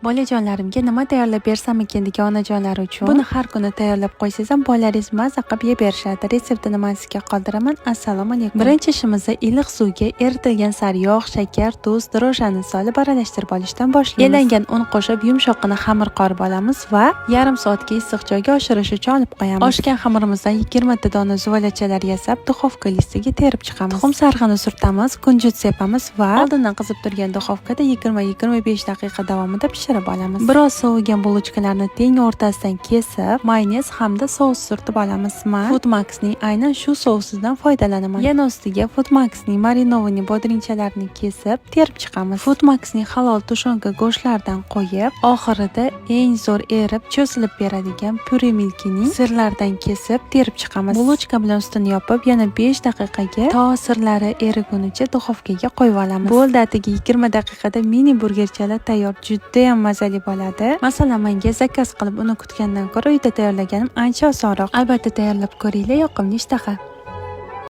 Bolajonlarimga nima tayyorlab bersam ekan degan onajonlar uchun buni har kuni tayyorlab qo'ysangiz ham, bolalaringiz maza qilib yeb berishadi. Retseptini man sizga qoldiraman. Assalomu alaykum. Birinchi ishimizni iliq suvga eritilgan sariyog', shakar, tuz, дрожжи ni solib aralashtirib olishdan boshlaymiz. Elangan un qo'shib, yumshoqqina xamir qorib olamiz va yarim soatga issiq joyga oshirish uchun olib qo'yamiz. Oshgan xamirimizdan 20 ta dona zuvalachalar yasab, duxovka listiga terib chiqamiz. Tuxum sarig'ini surtamiz, kunjut sepamiz va oldindan qizib turgan duxovkada 20-25 daqiqa davomida pishirib olamiz. Biroz sovigan булочка larni teng o'rtasidan kesib, mayonez hamda sous surtib olamiz. Man Foodmaxning aynan shu sousidan foydalanaman. Yana ustiga Foodmaxning маринованный bodringchalarini kesib, terib chiqamiz. Foodmaxning halol тушёнка go'shtlaridan qo'yib, oxirida eng zo'r erib, cho'zilib beradigan Pyure Milkining sirlaridan kesib, terib chiqamiz. Булочка bilan ustini yopib, yana 5 daqiqaga, to sirlari erigunicha duxovkaga qo'yib olamiz. Bo'ldi, atigi 20 daqiqada mini burgerchalar tayyor. Judayam mazali bo'ladi. Masalan, menga заказ qilib, uni kutgandan ko'ra uyda tayyorlaganim ancha osonroq. Albatta tayyorlab ko'ringlar, yoqimli ishtaha.